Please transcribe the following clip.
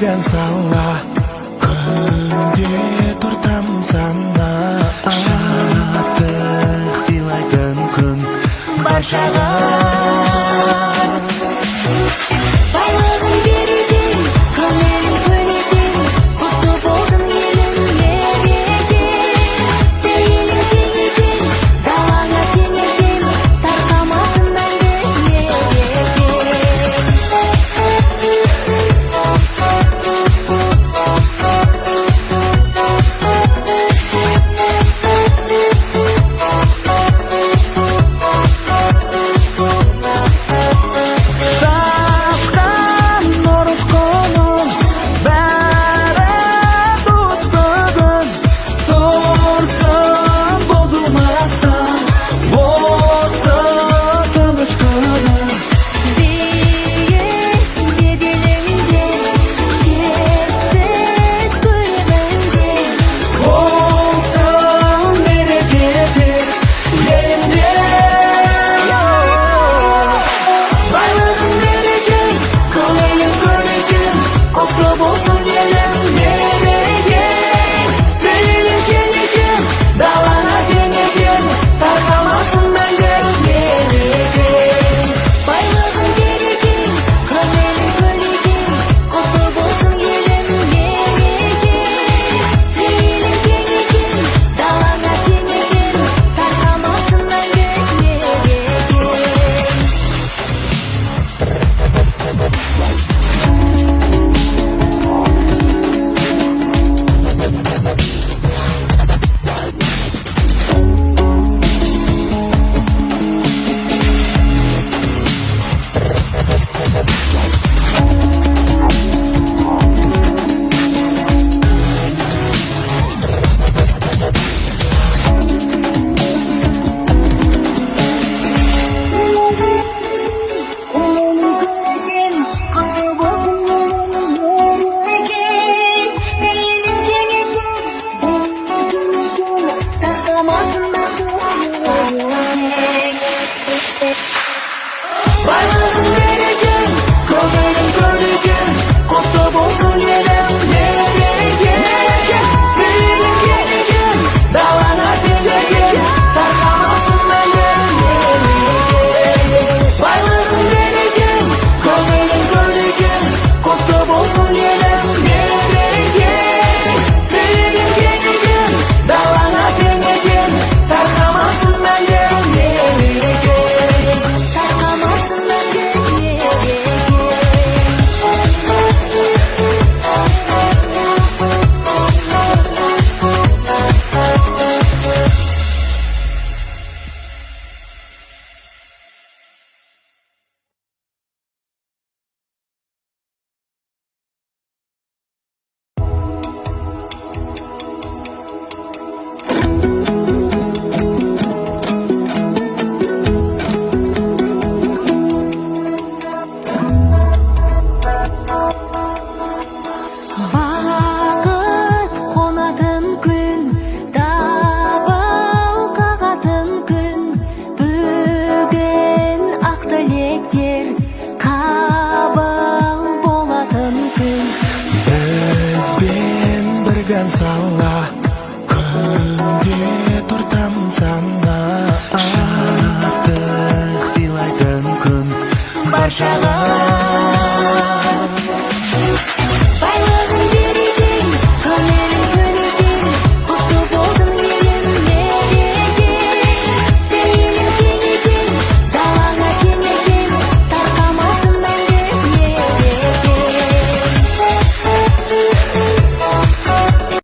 Бірге ән сала, күнде тұр тамсана. Шаттық сыйлайтын күн баршаға. Байлығың берекең, көңілің көл екен, құтты болсын, елім, мерекең. Пейілің кең екен, далаңа тең екен, тарқамасын мәңгі мерекең. Шашқан нұр ұшқынын, бәрі дос бүгін. Тұрсын бұзылмастан осы тыныш күнім. Биік беделіңде, шексіз көлеміңде. Болсын береке тек елімде. Байлығың береке, көңілің көл екен, құтты болсын, елім, мерекең. Пейілің кең екен, далаңа тең екен, тарқамасын мәңгі мерекең. Байлығың берекең, көңілің көл екен, құтты болсын, елім, мерекең. Пейілің кең екен, далаңа тең екен, тарқамасын мәңгі мерекең. Құтты болсын, елім, мерекең. Пейілің кең екен, тарқамасын мәңгі мерекең. Байлығың берекең, көңілің көл екен, құтты болсын, елім, мерекең. Пейілің кең екен, далаңа тең екен, тарқамасын мәңгі мерекең. Байлығың берекең, көңілің көл екен, құтты болсын, елім, мерекең. Пейілің кең екен, далаңа тең екен, тарқамасын мәңгі мерекең. Тарқамасын мәңгі мерекең. Бақыт қонатын күн, дабыл қағатын күн, бүгін ақ тілектер қабыл болатын күн. Бізбен бірге ән сала, күнде тұр тамсана. Шаттық сыйлайтын күн баршаға.